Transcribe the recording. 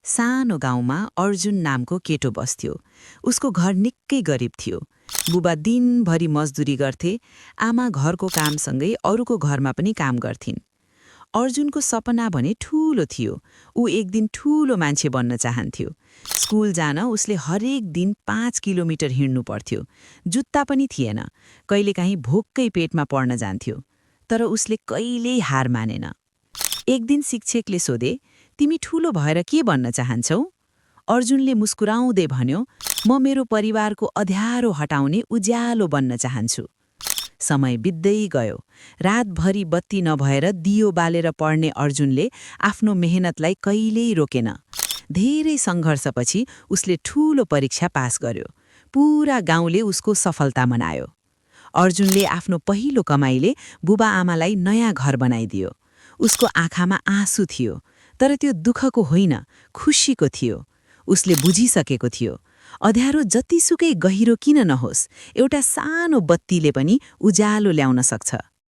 सानो गाउँमा अर्जुन नामको केटो बस्थ्यो। उसको घर निकै गरिब थियो। बुबा दिनभरि मजदुरी गर्थे, आमा घरको कामसँगै अरूको घरमा पनि काम गर्थिन्। अर्जुनको सपना भने ठूलो थियो। ऊ एक दिन ठूलो मान्छे बन्न चाहन्थ्यो। स्कुल जान उसले हरेक दिन 5 किलोमिटर हिँड्नु पर्थ्यो। जुत्ता पनि थिएन। कहिलेकाहीँ भोकै पेटमा पर्न जान्थ्यो। तर उसले कहिल्यै हार मानेन। एक दिन शिक्षकले सोधे, तिमी ठूलो भएर के बन्न चाहन्छौ? अर्जुनले मुस्कुराउँदै भन्यो, म मेरो परिवारको अँध्यारो हटाउने उज्यालो बन्न चाहन्छु। समय बित्दै गयो। रातभरि बत्ती नभएर दियो बालेर पढ्ने अर्जुनले आफ्नो मेहनतलाई कहिल्यै रोकेन। धेरै सङ्घर्षपछि उसले ठूलो परीक्षा पास गर्यो। पूरा गाउँले उसको सफलता मनायो। अर्जुनले आफ्नो पहिलो कमाईले बुबा आमालाई नयाँ घर बनाइदियो। उसको आँखामा आँसु थियो, तर त्यो दुःखको होइन, खुसीको थियो। उसले बुझिसकेको थियो, अँध्यारो जतिसुकै गहिरो किन नहोस्, एउटा सानो बत्तीले पनि उज्यालो ल्याउन सक्छ।